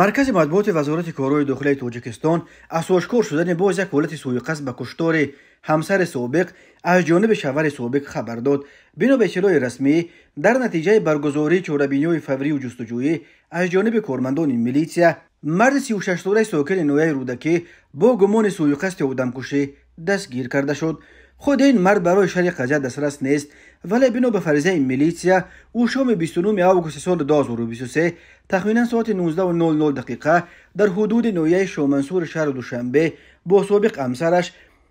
Маркази матбуоти Вазорати корҳои дохилаи Тоҷикистон аз ошкор шудани боз як ҳолати сӯиқасд ба куштори ҳамсари собиқ аз ҷониби шавҳари собиқ хабар дод. Бино ба иттилои расмӣ, дар натиҷаи баргузории чорабиниҳои фаврию ҷустуҷӯӣ аз ҷониби кормандони милитсия, марди 36-солаи сокини ноҳияи Рӯдакӣ бо гумони сӯиқасди одамкушӣ дастгир карда шуд. Худи ин мард барои шарҳи қазия дастрас нест, вале бино ба фаризаи милитсия, ӯ шоми 29 августи соли 2023 тахминан соати 19:00 дақиқа дар ҳудуди ноҳияи Шомансури шаҳри Душанбе бо собиқ ҳамсараш,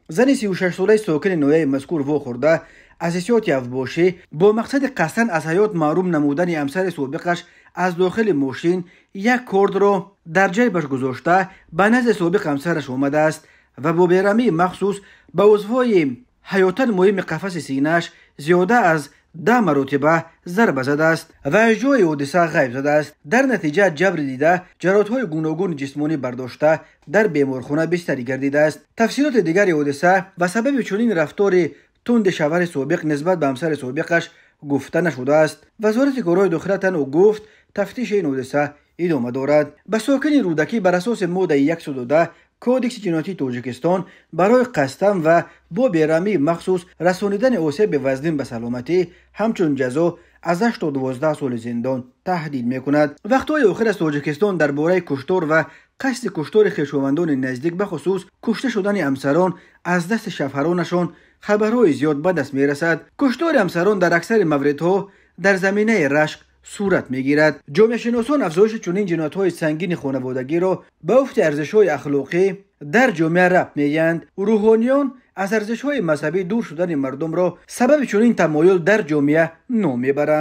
зани 36-солаи сокини ноҳияи мазкур, вохӯрда, аз ҳиссиёти авбошӣ бо мақсади қасдан аз ҳаёт маҳрум намудани ҳамсари собиқаш аз дохили мошин як кордро дар ҷайбаш гузошта, ба назди собиқ ҳамсараш омадааст ва бо бераҳмии махсус ба узвҳои ҳаётан муҳими қафаси синааш зиёда аз 10 маротиба зарба задааст ва аз ҷои ҳодиса ғайб задааст. Дар натиҷа ҷабри дида ҷароҳатҳои гуногуни ҷисмонӣ бардошта, дар беморхона бистарӣ гардидааст. Тафсилоти дигари ҳодиса ва сабаби чунин рафтори тунди шавҳари собиқ нисбат ба ҳамсари собиқаш гуфта нашудааст. Вазорати корҳои дохила танҳо гуфт, тафтиши ин ҳодиса идома дорад. Ба сокини Рӯдакӣ бар асоси моддаи 110 Кодекси ҷиноятии Тоҷикистон барои қасдан ва бо бераҳмии махсус расонидани осеби вазнин ба саломатӣ ҳамчун ҷазо аз 8 то 12 соли зиндон таҳдид мекунад. Вақтҳои охир аз Тоҷикистон дар бораи куштор ва қасди куштори хешовандони наздик, бахусус кушта шудани ҳамсарон аз дасти шавҳаронашон, хабарҳои зиёд ба даст мерасад. Куштори ҳамсарон дар аксари мавридҳо дар заминаи рашк сурат мегирад. Ҷомеашиносон афзоиши чунин ҷиноятҳои сангини хонаводагиро ба уфти арзишҳои ахлоқӣ дар ҷомеа рабт медиҳанд. Рӯҳониён аз арзишҳои мазҳабӣ дур шудани мардумро сабаби чунин тамоюл дар ҷомеа ном мебаранд.